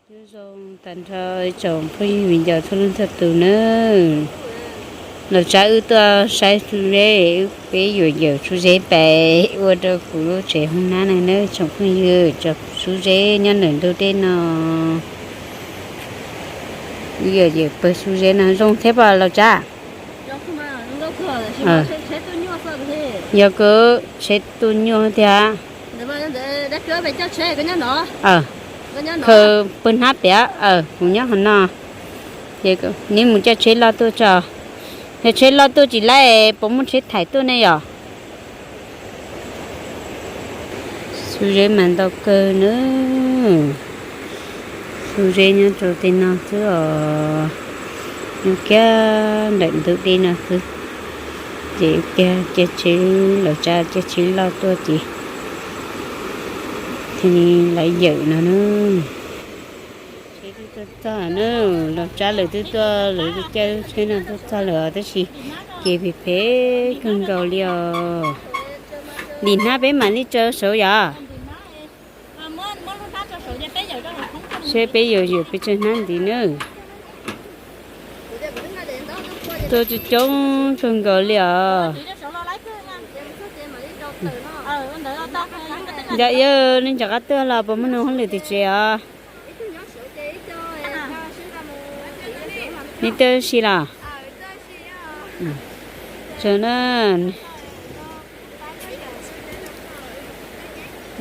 Nyob zoo tag nrho tsoom phooj ywg viv ncaus txhua leej txhua tus nawb. Los tsav wb tuaj saib su zeb, wb peb yuav yawm su zeb pem ua rau kuv lub tsev hoob nab no nawb tsoom phooj ywg. Tsoom su zeb nyob ntawm ntug dej no, wb yuav yawm pawg su zeb no zoo thiab pom los tsav. Yog kawg, tsheb tuaj nyuaj tiag. Khaws pawg hnab pem, kuv nyob qhov no. Ces neb mus coj tsheb loj tuaj tso. Yog tsheb loj tuaj tsis laib puas muaj tsheb thaiv tuaj ne yom? Su zeb mas ntau kawg nawb. Su zeb nyob rau tej no xwb os. Nyob kiag ntawm ntug dej no xwb. Ces cia, cia tsheb, los tsav cia tsheb loj tuaj ces thiaj li lawv yawm no nawb. Tsheb twb tuaj txog na, los tsav lawv twb tuaj, lawv caij tsheb no tuaj txog lawm os, tab sis ces phem phem kawg nkaus li os. Lim hnab peb mam li tsaws saud yom. Seb peb yuav yawm pes tsawg hnab ntxiv nawb. Tuaj coob coob kawg nkaus li os. Yog, yog nej rov qab tuaj los puas muaj neeg hauj lwm tim tsev os? Nej tuaj ua si los? Tsaws na.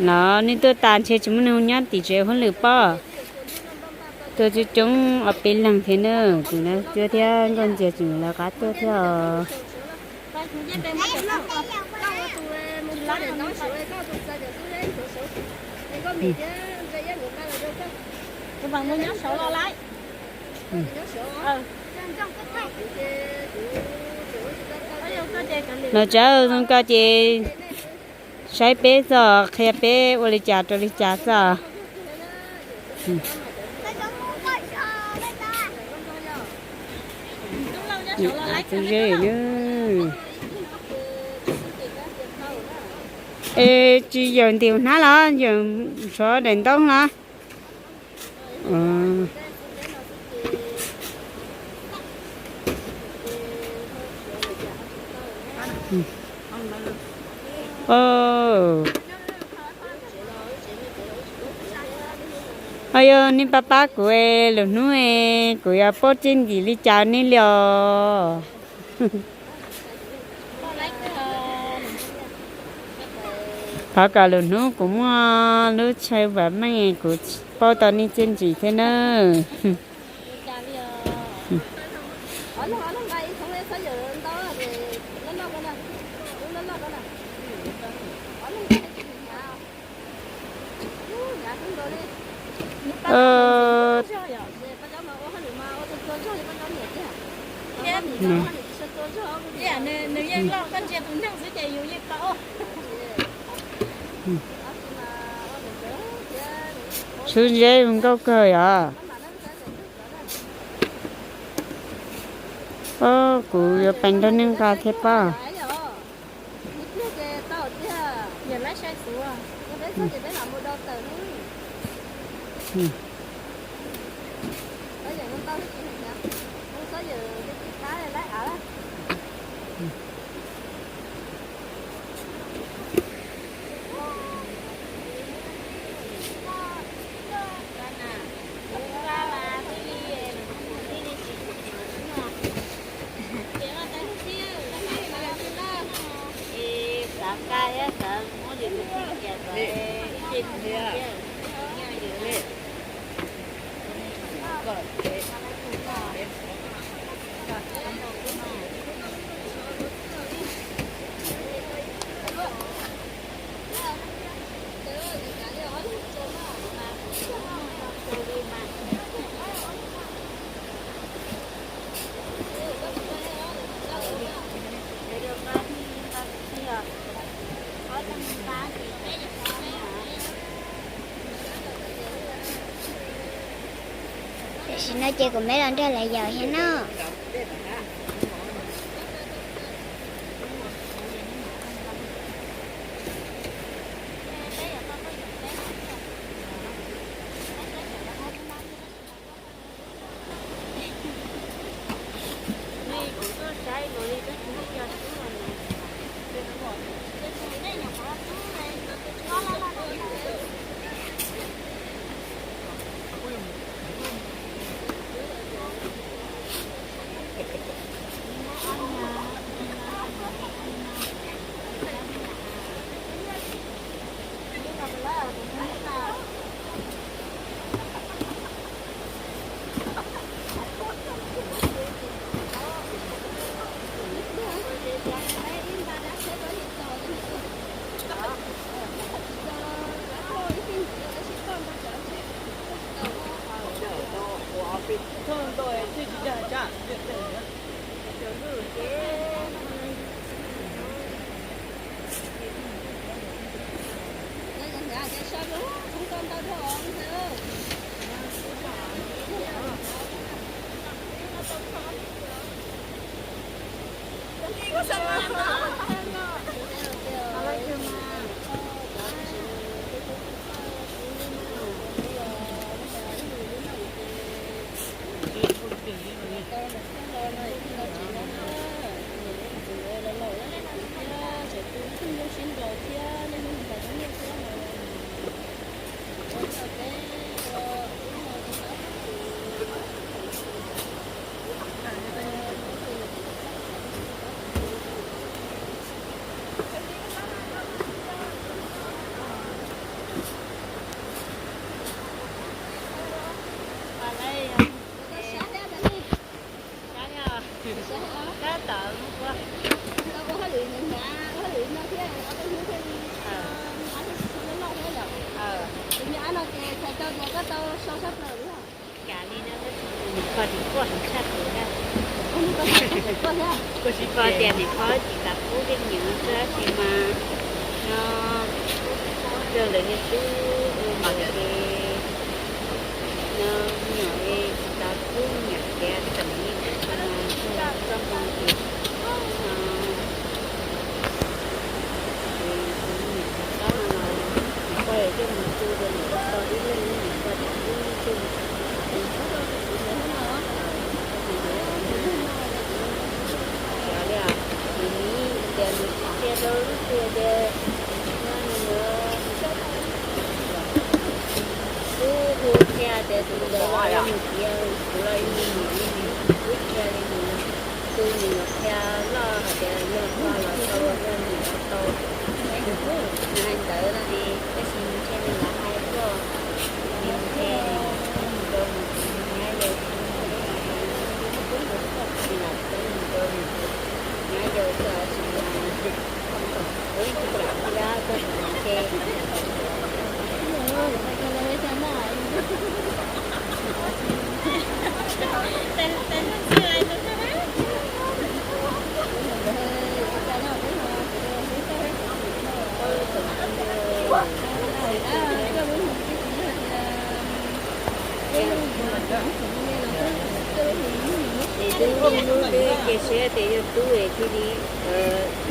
Los nej tuaj tas ntshe tsis muaj neeg nyob tim tsev hauj lwm pob. Tuaj coob coob ob peb leeg thiab na, kuv na cuab thiab nkauj ntxiag tseem lawv qab tuaj thiab os. Los tsav zoo koj ces saib peb txog qhia peb ua li cas rau li cas txog. Tub zeb, es tsis yawm ntim hnab los yawm nrov daim ntoo los? Os, yog nej pab pab kuv, lwm hnub kuv yuav paub txiaj ntsig li cas nej li os. Thov kom lwm hnub kuv muaj lub chaw vam meej kuv paub tau nej txiaj ntsig thiab nawb. Su zeb zoo nkauj kawg yom. Kuv yuav peem nrog nej nqa thiab pob. Tam sim no ces kuv me los nrog lawv yaum thiab no. Kav li no, niam pog tim kuaj heev tshaj plaws na. Kuaj tias niam pog tsis xav pub tej me nyuam no xwb tab sis mas no raug lawv niag tub ua ntawd ces no me nyuam tsis xav pub me nyuam khiav, txawm li ntawd tsis mas txoj hmoo ces no ces tus me nyuam rov qab no los niam pog yuav coj mus tu rau niam pog tau ib leeg, niam pog tias ib leeg tu. Xyov li os, tus miv tias nws tsis qhia rau leej twg tias no nws yuav, twb hu qhia tias tus ntawd los yog nws tias kuv los yog nws niam li, nws twb qhia li nws tu nws yuav qhia loj hais tias yog koj los tau, yog nws los tau. Nws hais ntawd no ne, tab sis ntshe nws lam hais tuaj, nws ntshe nws rau nws nyab yau, nws lam teb nws rau nws nyab yau txog tsis mas ub tsis kam thiab txog tsis mas ntshe Ces twb muaj hnub twb cia siab tias yog tub es thiaj li,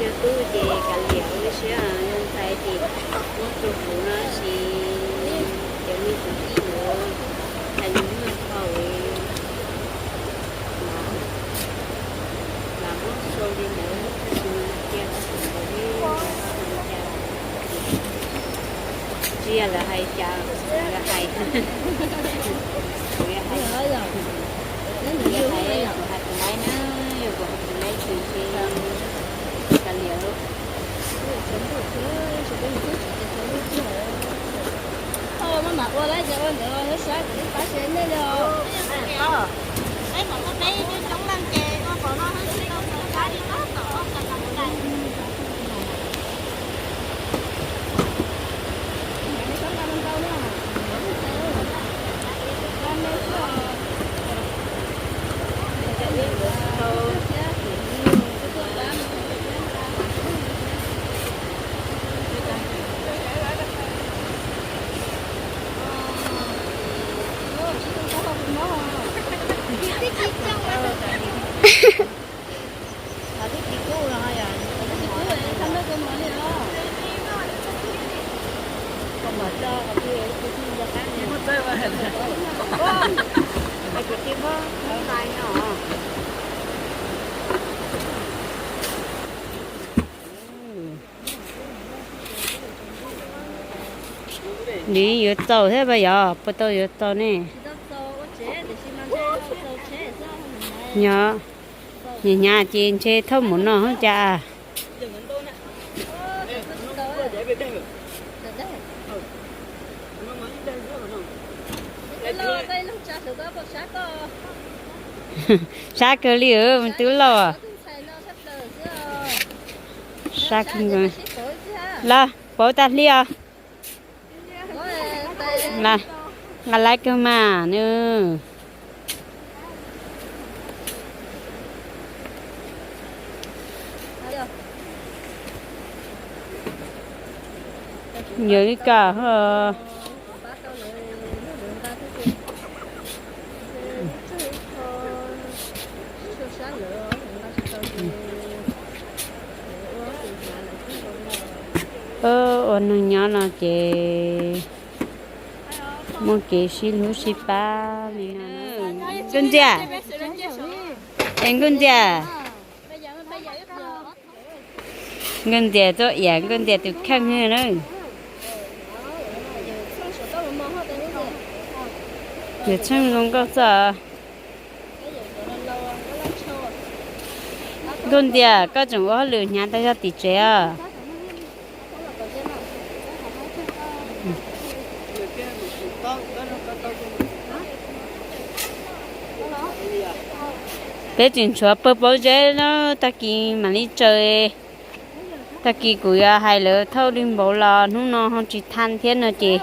yog tub ces kav liam ua siab, yog ntxhais ces muab rau kuv no sis cov me kwv tij yuav hais lus noj dhau es lam muab sau li ntawd tab sis mas cia tab sis ntawd li cas tsis yog lawv hais cas lawv hais. Kuv yuav hais, kuv hais tus laib na, yog kuv hais tus laib ces ntshe kav liam. Maj mam ua lawm ces ua ntawd, lub sab kuv pab se nej li os. Nws yuav txaus thiab pas yog puas tau yuav txaus ne? Nyob, hnyav hnyav ces ntshe thauj mus no hos cas. Sab kawg li, twb laus. Sab kawg, los pauv tag hli os. Nqa laiv kawg mas nws. Yog li cas ho. Ua neeg nyob no ces muaj kev sib hlub sib pab li no. Nkauj Ntias, es Nkauj Ntias, Nkauj Ntias tuaj iam Nkauj Ntias tus kheej na. Yawm Txheej zoo nkauj txog. Nkauj Ntias, koj tseem ua hauj lwm hnyav tas zog tim tsev os? Peb tseem tshuav pawg pob zeb na, tag kis mam li tsaws. Tag kis kuv yuav hais lawv thauj li npaum los hnub no ho tsis tha thiab no ces.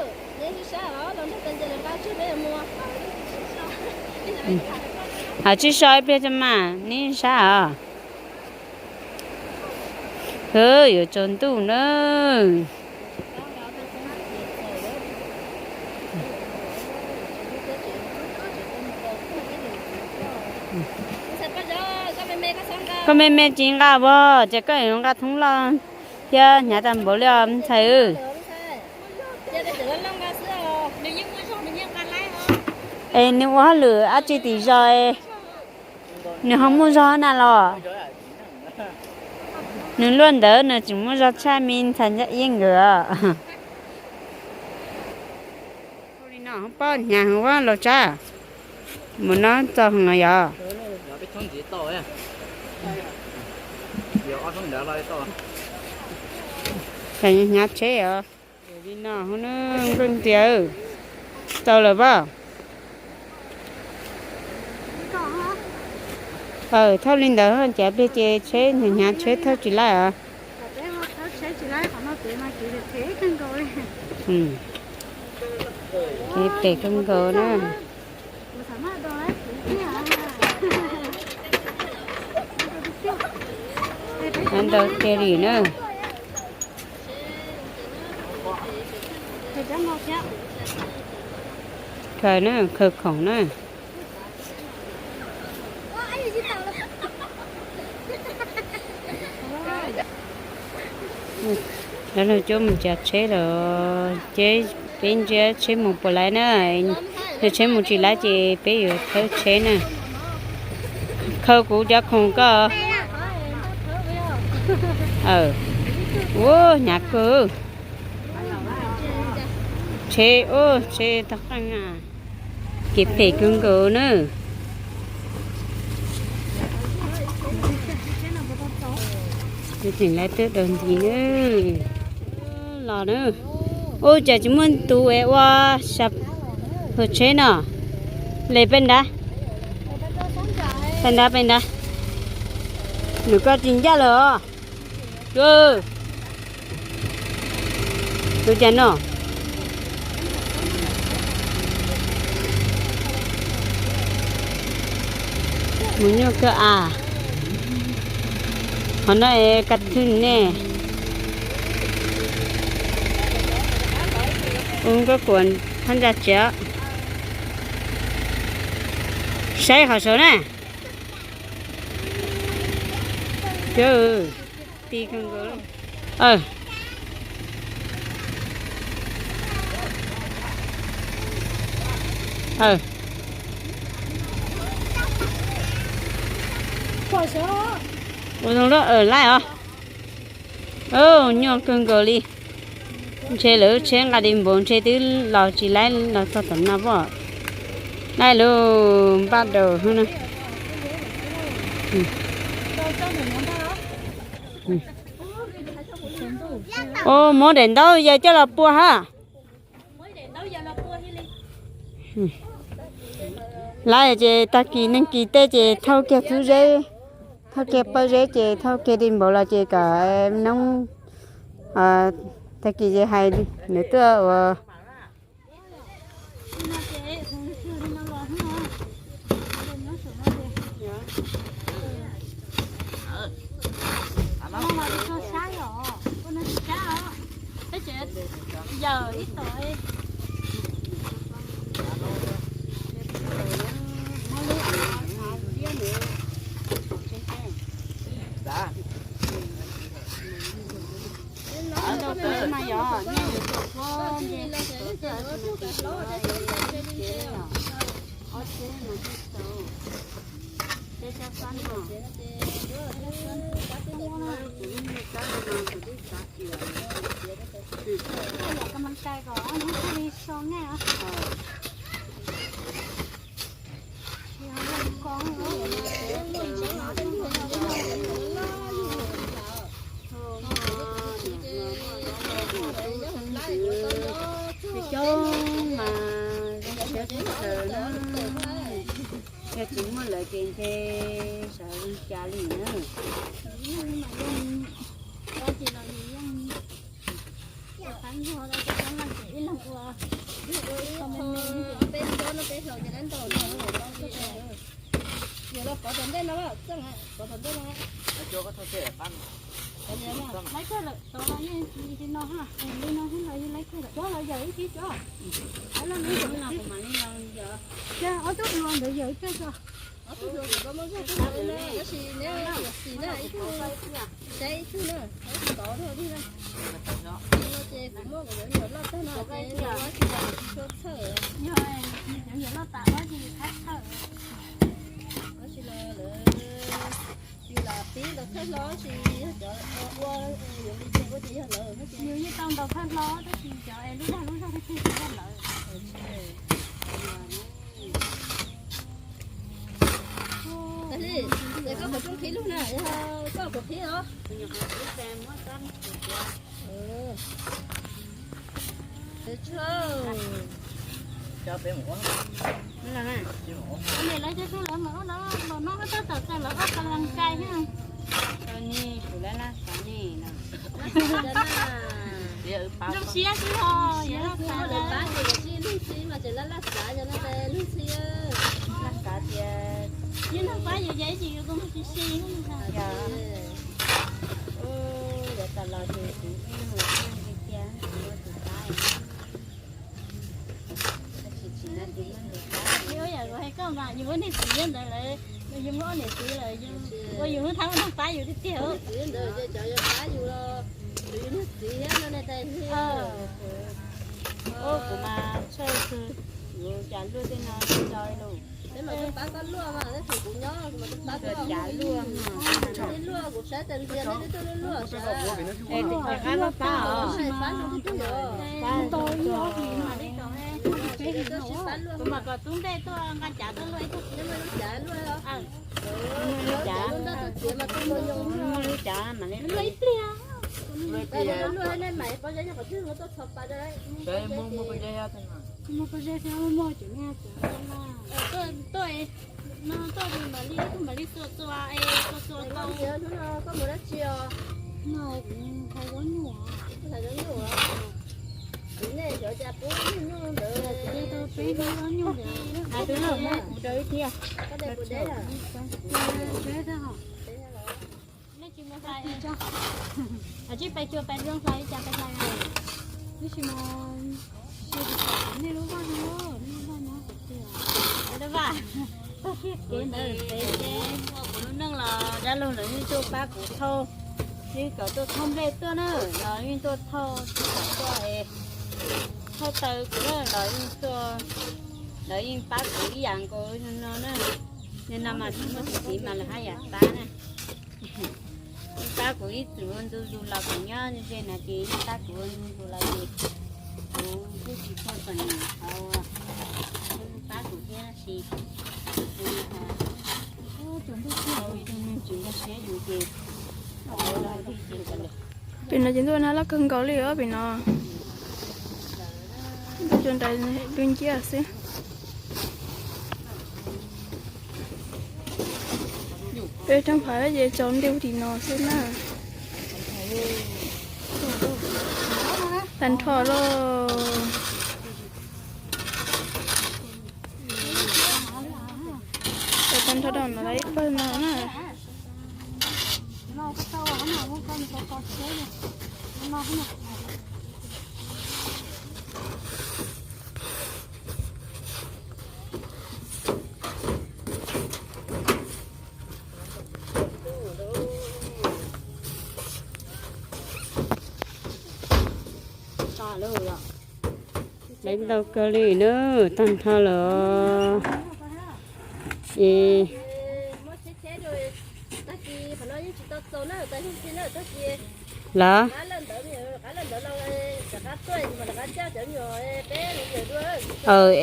Hais tsis so ib pliag tso mas, neb sab os. Hwb, yuav tsaus ntuj na. Koj me me tsis nqa vog, ces koj yuav nqa thoob loj thiab hnyav tag npaum li os ntxhais. Es nws ua hauj lwm dab tsi tim zos, nws ho muaj zog na los? Nws luaj ntawd nws tseem muaj zog tshaj me ntxhais Ncaj Iab nkawd. Li no poj hnyav heev ua los tsab. Mus no txog heev no yog. Hnyav tsheb os. Li no Nkauj Ntias, tau lawm pab. Aw, thauj li ntawd cav pliag ces tsheb hnyav hnyav tsheb thauj tsis laib os. Kev phem kawg nkaus na. Ntau tiag li na. Khaws na, khaws khoom na. Lawv no coj mus cav tsheb los ces peb ntsia tsheb mus puas laib na. Yog tsheb mus tsis laib ces peb yuav thawb tsheb na. Khaws kuv cov khoom koj. Ua hnyav kawg. Tsheb, tsheb toj qeej na. Kev phem kawg nkaus na. Tseem laib twb daus nti na. Los na. Ua cas tsis muaj tus es ua sa hauv tsheb no. Le peb nrad. Peb nrad, peb nrad. Nws koj tsis ncaj lawm os. Tus cas no? Mus nyuaj kawg as. Qhov no es ka thwj ne. Ua nkauj kuam thab ntsa tsev. Saib qhov saud na. Ti kawg nkaus. Ua zoo lub awm laij os. Nyuaj kawg nkaus li. Ntshe lawv tsheb nqa di npaum ntshe twb los tsis laib los txog tom no pom. Laij lub npaj daus na. Ua muab daim ntaub yawg coj los pua hab. Lawv ces tag kis neeg kis tej ces thauj kiag txhub zeb, thauj kiag pawg zeb ces thauj kiag di npaum los ces kom noob, tag kis ces hais nws tuaj ua. Yog tsis muaj lawv ces ntshe sawv li cas li na. Peb tsob no peb hlauv ces dab ntau no. Yog los pov tom ntej no, txeej pov tom ntej no. Laib kawg lawm, tod los yeej li no ha, li no xwb los yeej laib kawg lawm, cov los yawm ib thib cov. Kuv mam li los yawm. Ob tug hluas ntawd yawm ib teg tso. Ob tug hluas kuv muab zaj tug ntawd no, tab sis neb yuav xis na ib tug, saib ib tug na, tov rau dig na. No ces kuv muab kuv cov nyuam loj tag no ces nws tsis tshua txhawj. Yog cov nyuam loj tas tab sis txhawj. Tab sis los lawv yus lam pib ntaus thawj hlo tab sis yog cov ua yuav li ua ces yog lawv. Yus yeej tau ntaus thawj hlo tab sis cov es lub dag lub zog tiag tiag yog lawv. Lis, ces koj puas tsum qhib lug na, yog koj puas qhib os? Lawv cov lawv mas ua no los no tab tom txog lawv ob kas las kais thiab. Ni kuv laj laj xav ne no. Zoo siab xwb ho, yog laj xav lawv. Laj xav tias yus nug pab yus ces ib tsis yus kuj muaj tsis si. Yog, yog tas los ces kuv ib leeg tiag tiag, kuv muaj tus pab. Yus ua yam kuv hais koj mas yus muaj niag txiv ntawd lawm, yus muaj ob niam txiv lawm, ua yus hnub thab ua nug pab yus tiag tiag. Txiv ntawd ces cov yuav pab yus los yus niag txiv thiab no ne. Kuv mas txhawj xwb, yus cas luaj tej no tsis tau lawm. Peb mas tuaj pab koj luaj mas, tab sis kuv nyob kuv mas tuaj pab koj luaj. Luaj kuv saib tas ntxias nej twb tuaj luaj luaj sav. Es tus rov qab pab os. Pab luaj. Kuv mas kom tub ntej tuaj nqa cav tuaj luaj ib tug. Neb muaj lub cav luaj os. Lub cav. Muaj lub cav mas luaj ib pliag. Luaj ib pliag. Muaj pob zeb thiab muaj cov niag cav. Tuaj, no tuaj mam li, kuv mam li txua txua, txua txua tau. Koj mus dab tsi os? No kuv hais zaub nyuj. Hais zaub nyuj os. Kuv nej xyov cas pub nyuj ntawd. Kuv de tau peb zaub nyuj ntawd. Hais tus loj muab kuv rau ib thiab. Koj de kuv deb os. Tsis mus hlais, tsib pais cua pais zoo hlais li cas pais hlais. Tab sis mas nej lub vaj no, nej lub vaj no hais tias lub vaj tag kiag kev ntawd pem ces ua kuv lub neej los dab laug lawv yeej tuaj pab kuv thauj, yeej kom tuaj thauj nplej tuaj na, los yeej tuaj thauj, tuaj es thauj taw kuv na, los yeej tuaj, lawv yeej pab kuv ib yam nkaus no na. Nim no mas tsis muaj txiv mas lawv haj yam pab na. Yeej pab kuv ib txwm ua ntu zus los kuv nyob ze no ces yeej pab kuv ua ntu zus los ces kuv kuj tsis tshua txom nyem qhov yeej pab kuv thiab tab sis kuv tus neeg tsis nkag siab yus ces Pem no ces ntuj nag loj kawg nkaus li os pem no. Ntuj cua nrais dub nciab xwb. Peb roob phav ces tsaus ntuj li no xwb na. Tag nrho lauj. Tau tag nrho rau no lawm ib pawg no na. Lawv ntau kawg li na, tag nrho lawm. Es lawm.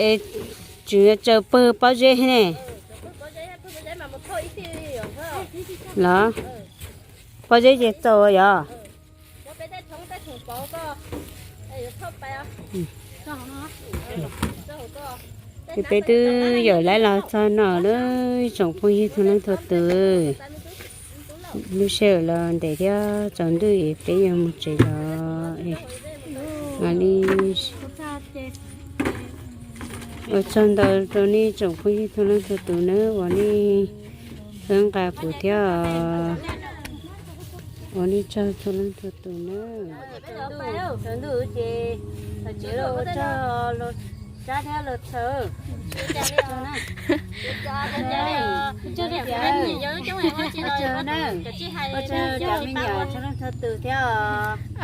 Es tseem yuav tsaws pawg pob zeb ne. Los, pob zeb ces txaus yog. Peb twb yawm laib los txog no lawm tsoom phooj ywg txhua leej txhua tus. Lub sij hawm los ntev thiab tsaus ntuj es peb yuav mus tsev los mam li ua tsaug ntau rau nej tsoom phooj ywg txhua leej txhua tus nawb uas nej txhawb nqa kuv thiab os. Ua nej tsaug txhua leej txhua tus nawb. Tsaus ntuj ces ua tsaug los sab thiab los txhawb. Ua tsaug cov me nyuam txhua leej txhua tus thiab os. Hnub no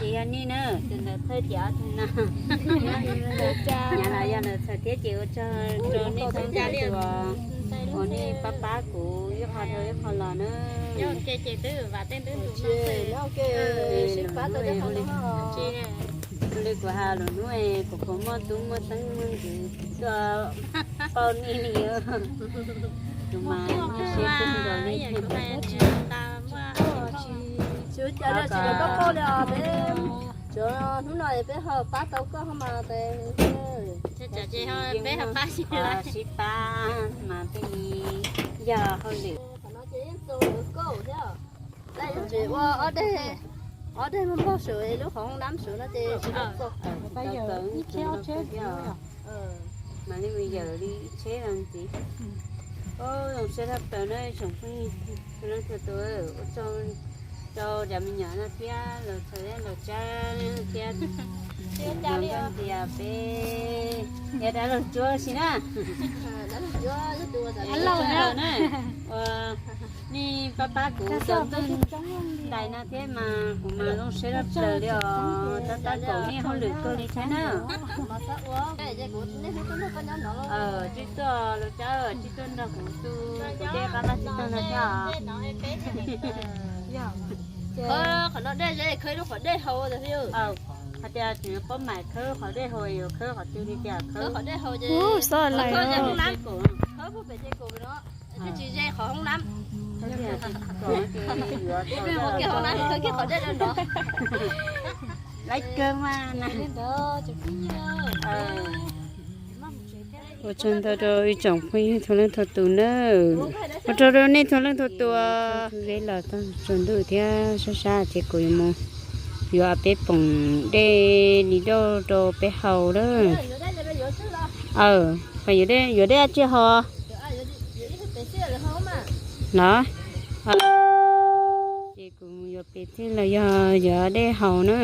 ces yog nej na, tus ntawd thawj ces ob tug no. Nyav los yog lawv txhawb thiab ces ua tsaug rau nej txhua leej txhua tus uas nej pab pab kuv ib qho dhau ib qho los na. Li kuv hais lus hnub kuv puas muaj tub muaj xeeb muaj ntxwv tuaj pauj nej li. Tus mas seb puas nkaus li. Tsis ua cas li, tsis koj pauj li os, peb tsuav hnub no es peb ho pab tau koj ho mas tes. Peb ho pab sib pab mas peb li yog hauj lwm. Qhov no ces yeej txaus lawv kauj thiab. Lawv tseem ua ob deg, ob deg npog saum lub qhov hoob nab saum no ces tsis tau txaus. Mas li mus yawm li ib tsheb los ntxiv. Zoo siab tshaj plaws na tsoom phooj ywg txhua leej txhua tus, ua tsaug rau cov me nyuam no thiab los txhawb los tsab thiab. Ua ntxias peb yog dab laug cuab si na. Dab laug cuab na. Ua nej pab pab kuv tsaus ntuj ntais no thiab mas kuv mas zoo siab tshaj plaws li os, tab tab kaum nej hauj lwm kawg li thiab na. Tsib tuaj los tsab, tsib tuaj nrog kuv tu kuv dej qab vaj tsib taug no thiab os. Qhov no dej ze khawb lub qhov dej haus. Hais tias tseem yuav paub mam khawb qhov dej haus, yuav khawb qhov twg li tias khawb qhov dej haus ces khawb pem ces kaum no, tsis ze qhov hoob nab. Ib pliag mus kiag hoob nab khawb kiag qhov dej rau nrov. Laiv kawg mas na. Ua tsaug ntau rau ib tsoom phooj ywg txhua leej txhua tus nawb. Ua tsaug rau nej txhua leej txhua tus. Peb los txog tsaus ntuj thiab sab sab ces kuv yuav mus, yuav peb poom dej li dauj rau peb haus lawm. Aw, yuav dej, yuav dej tsis haus los? Ces kuv mus yuav pem txij los yog yuav dej haus na.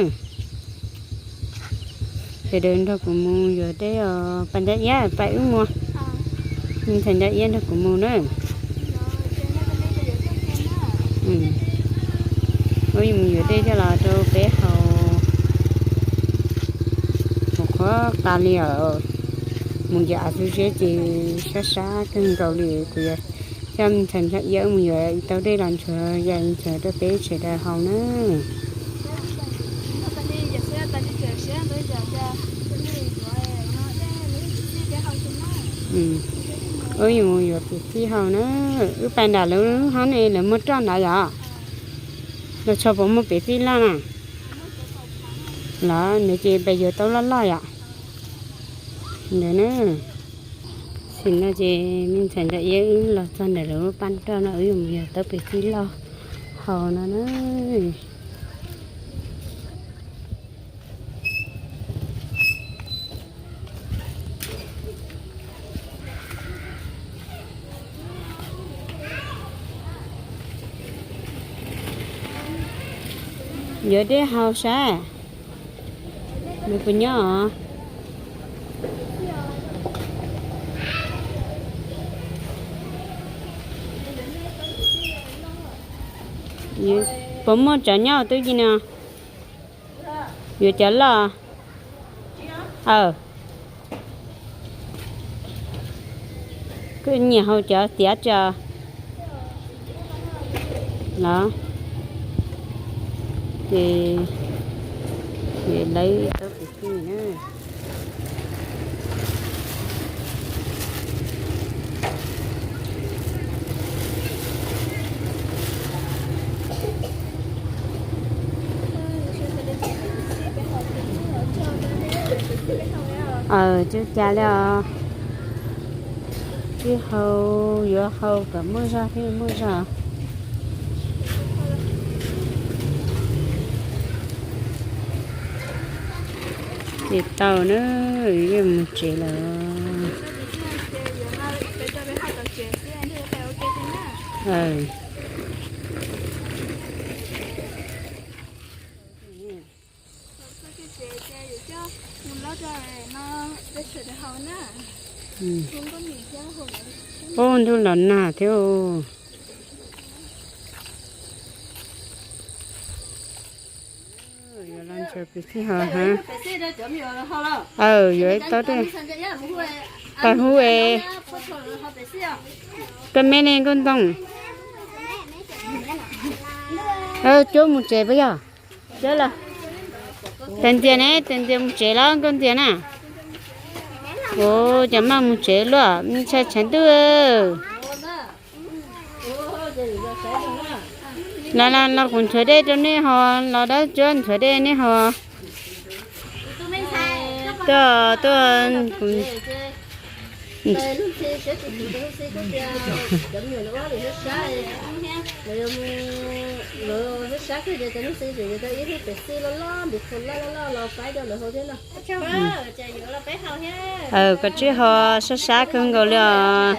Sawv daws nrog kuv mus yuav dej os, pas ntawd iab pas wb mus. Ntxhais ntawd iab nrog kuv mus na. Wb yuav mus yuav dej coj los rau peb haus. Mus qhuav tas li os. Mus yos av txuj zeb ces sab sab kawg nkaus li, kuv yuav coj me ntxhais nrog iab mus yuav ib tau dej los nchuav yam nchuav rau peb sawv daws haus na. Wb yuav mus yuav pem txij haus na. Wb pas nram lawv hab ne, lawv muaj roj nrad yom? Los txhua puas muaj pem txij loj na? Los ntawd ces pas yuav tau loj loj yom? Ntawd na. Tam sim no ces me ntxhais nrog iab wb los txog ntawm lawv lub pab roj no, wb yuav mus yuav tau pem txij loj haus no na. Yuav dej haus saib, nws puas nyob os. Puas muaj cov nyob twb ci no? Yuav cov loj. Aw, koj nyiam haus cov tiav tso. Los ces lawv tau kwv tij na. Aw, tsis ua cas li os. Tsis hau, yuav hau kom muaj zog thiaj muaj zog. Ces tau na, mus tsev lawm. Ub, ntuj los nag thiab. Yuav los ntshaw pim xij hos hab. Aw, yuav ib tau dej. Paj hub es. Koj me ne Nkauj Ntoo. Cuab mus tsev puas yog? Cuab los. Tes ntxias ne, tes ntxias mus tsev los Nkauj Ntxias na. Ua cas maj mus tsev luaj, me ntshai tshav ntuj. Los los los kuv nchuav dej rau nej haus, los dab tsuab nchuav dej nej haus. Tuaj, tuaj, kuv Aw, koj tsis hau, sab sab kawg nkaus li os.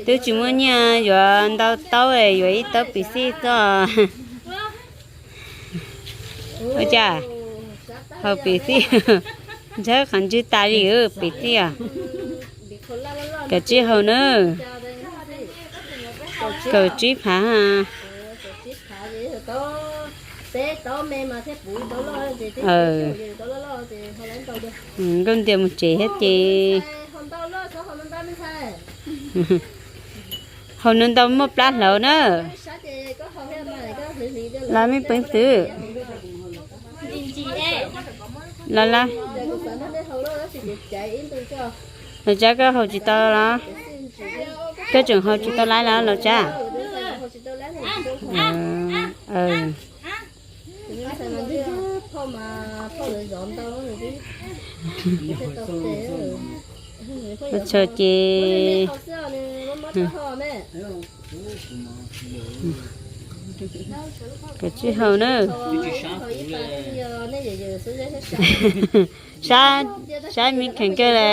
Twb tsis muaj nyiaj yuav ntau taub, yuav ib taub pim xij txoj. Ua cas hau pim xij, ntshaw qhov ntswg tas li pim xij os. Koj tsis hau na. Kaum tsib phav. Nkauj Ntxias mus tsev thiab ces hau no ntau muaj plab hlauv na. Los me peev xwm. Los los, los tsab koj hau tsis tau los? Koj tseem hau tsis tau laiv los los tsab? Ua tsaug ces koj tsis hau na. Sab, sab me kheev kawg li,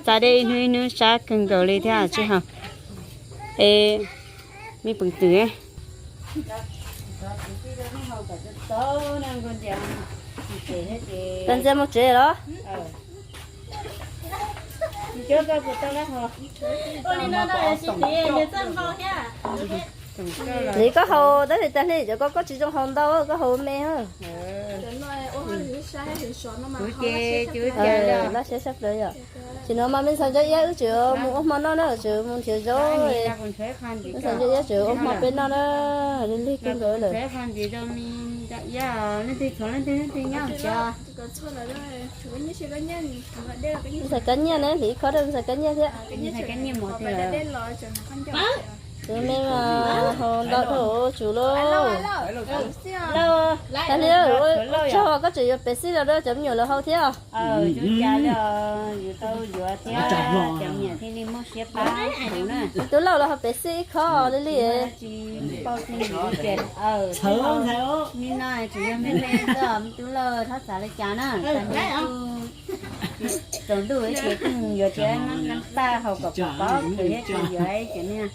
txav dej ib hnub ib hnub sab kawg nkaus li thiab tsis hau. Es me peev xwm, Ntxias mus tsev los? Lis, koj hau tab sis tag li cov ko koj tsis zoo hau ntau, koj hau me. Lab siab sab plaws yom. Tsis no mas me ntxhais Ntxawg Iab wb tseem mus ua hmo noj na, tseem mus nrhiav zaub. Me ntxhais Ntxawg Iab tseem ua hmo peb noj na, lig lig kawg nkaus lawm. Me ntxhais Kab Nyiaj ne, hliv ib khob rau me ntxhais Kab Nyiaj thiab. Tus me mas hau ntau dhau tsum lauj. Tag li, ua tsaug koj tseem yuav pem xij los rau cov me nyuam lawv hau thiab. Tub Lauj los hau pem xij ib khob li li. Tub Lauj thab xav li cas na, tsaus ntuj ces kuj yuav tias nab nab taj haus kom pom pom kawg thiab ces yuav tias niag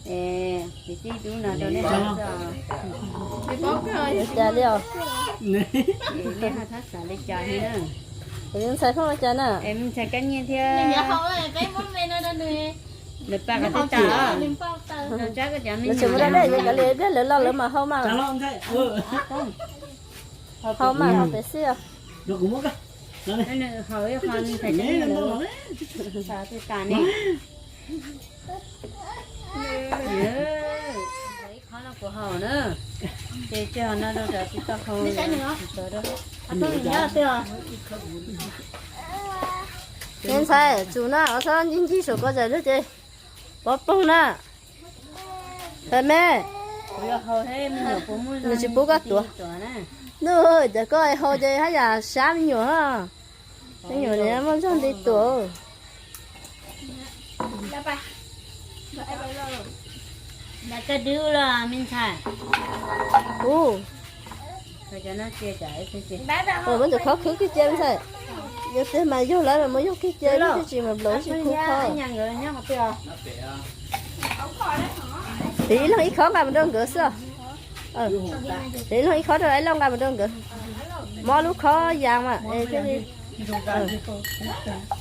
pem xij dub no rau nej hau xwb. Ua cas li os? Nej thab xav li cas li na? Ntxhais Kab Nyiaj thiab. Nws pa qhov twg tas? Nws tseem mus da dej, yog kav liam pliag lawv los lawv mam hau mas. Hau mas hau pem xij os. Nws hau ib qho ntxhais Kab Nyiaj lawv xav twg tas ne. Ib qho no kuv hau na, ces tsis hau no rau cov tsis tau hau. Me ntxhais, tsum na, ua txhob ncig ncig saum ko zais lug ces pov poog na. Pem me, nws tsis pub koj tuav. Nws cov koj hau ces haj yam sab me nyuam. Me nyuam muaj zog nti tuam. Ub, muab tus khov khwb kiag cia ntxhais. Yog tiag mas yog lawm los muab yog kiag cia, tsis mas nplaum tsis khov khov. Tiv ib leeg ib khov nqa mus rau nkawd xwb. Tiv ib leeg ib khov rau, ib leeg nqa mus rau nkawd. Mob lub khob yas mas,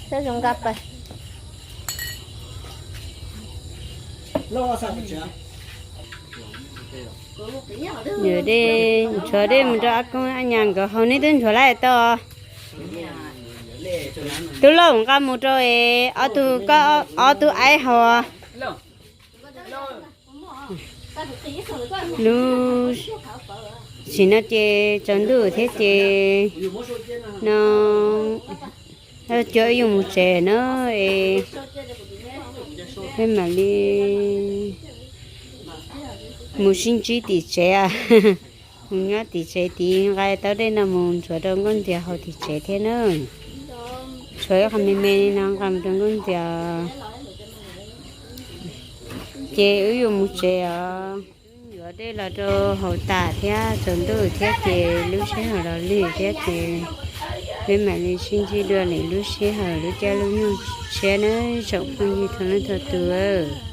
thiab zoo nqa pais. Ntshuav dej mus rau Ab Koob Ab Nyas nkawd haus, neb twb ntshuav lawm tau. Tub Lauj, nqa mus rau es ob tug, koj ob tug aib haus. Lub sim no ces tsaus ntuj thiab ces no cov yuav mus tsev na, es peb mam li mus sib ntsib tim tsev. Mus nyob tim tsev tid, nqa tau dej no mus ntxuav rau Nkauj Ntxias haus tim tsev thiab na. Tshuav ib qho me me li no nqa mus rau Nkauj Ntxias, ces wb yuav mus tsev os. Yuav dej los rau haus tas thiab, tsaus ntuj thiab ces lub sij hawm los lig thiab ces peb mam li sib ntsib dua lwm lub sij hawm lub caij lub nyoog tshiab nawb tsoom phooj ywg txhua leej txhua tus.